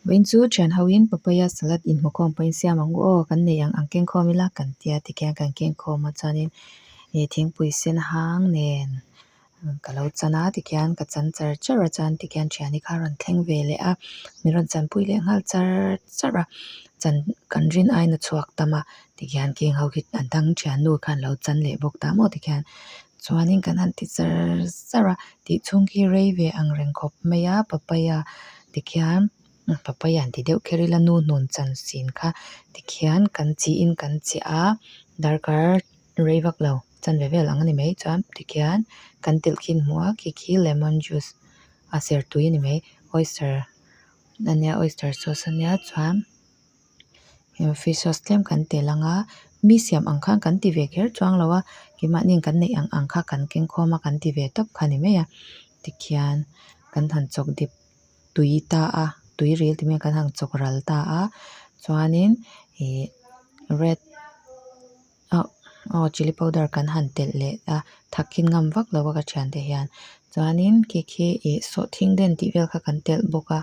Vawiin chu thian ho in papaya salad inhmukhawm pawhin siam ang u aw kan nei ang ang keng khawm ila kan tia tikhian kan keng khawm a chuanin ih thingpui sen hang nen ka lo chan a tikhian ka chan char char a chuan tikhian thiani kha a rawn thleng ve leh a min rawn chanpui leh nghal char char a chan kan rin aiin a chhuak tam a tikhian kheng ho khi a dang thiannu khan lo chan leh bawk ta maw tikhian chuanin kan han ti char char a tih chhung khi rei ve ang reng khawp mai a papaya tikhian papaya han ti deuh kher ila nu hnun chan sin kha tikhian kan chi in kan chiah a darkar rei vak lo chanve vel ang a ni mai chuan tikhian kan telh khi hmuh a khi khi lemon juice a sertui a ni mai oyster ania oyster sauce ania chuan. Fish sauce tlem kan tel ang a mi siam ang khan kan ti ve kher chuang lo a keimahni kan neih ang ang kha kan keng khawm a kan ti ve tawp kha a ni mai a tikhian kan han chawk dip tui ta a tui ril ti mai kan han chawk ral ta a chuanin ih red ah aw chilli powder kan han telh leh a thakhin ngam vak lo a ka thiante hian chuanin khi khi ih sawhthing den tih vel kha kan telh bawk a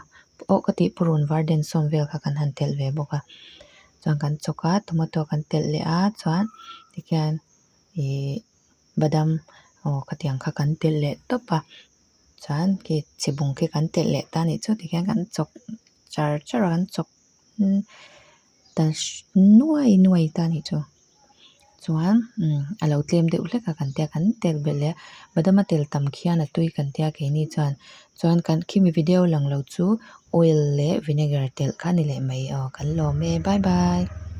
aw ka tih purun var den sawm vel kha kan han telh ve bawk a chuan kan chawk a tomato kan telh leh a chuan tikhian ih badam aw khatiang kha kan telh leh tawp a chuan khi chhibung khi kan telh leh ta a nih chu tikhian kan chawk char char a kan chawk ta nuai nuai ta a nih chu chuan umm a lo tlem deuh hlek a kan tia kan tel belh leh a badam a tel tam khian a tui kan tia keini chuan chuan kan khimi video lang lo chu oil leh vinegar telh kha a ni leh mai aw kan lawm e bye bye.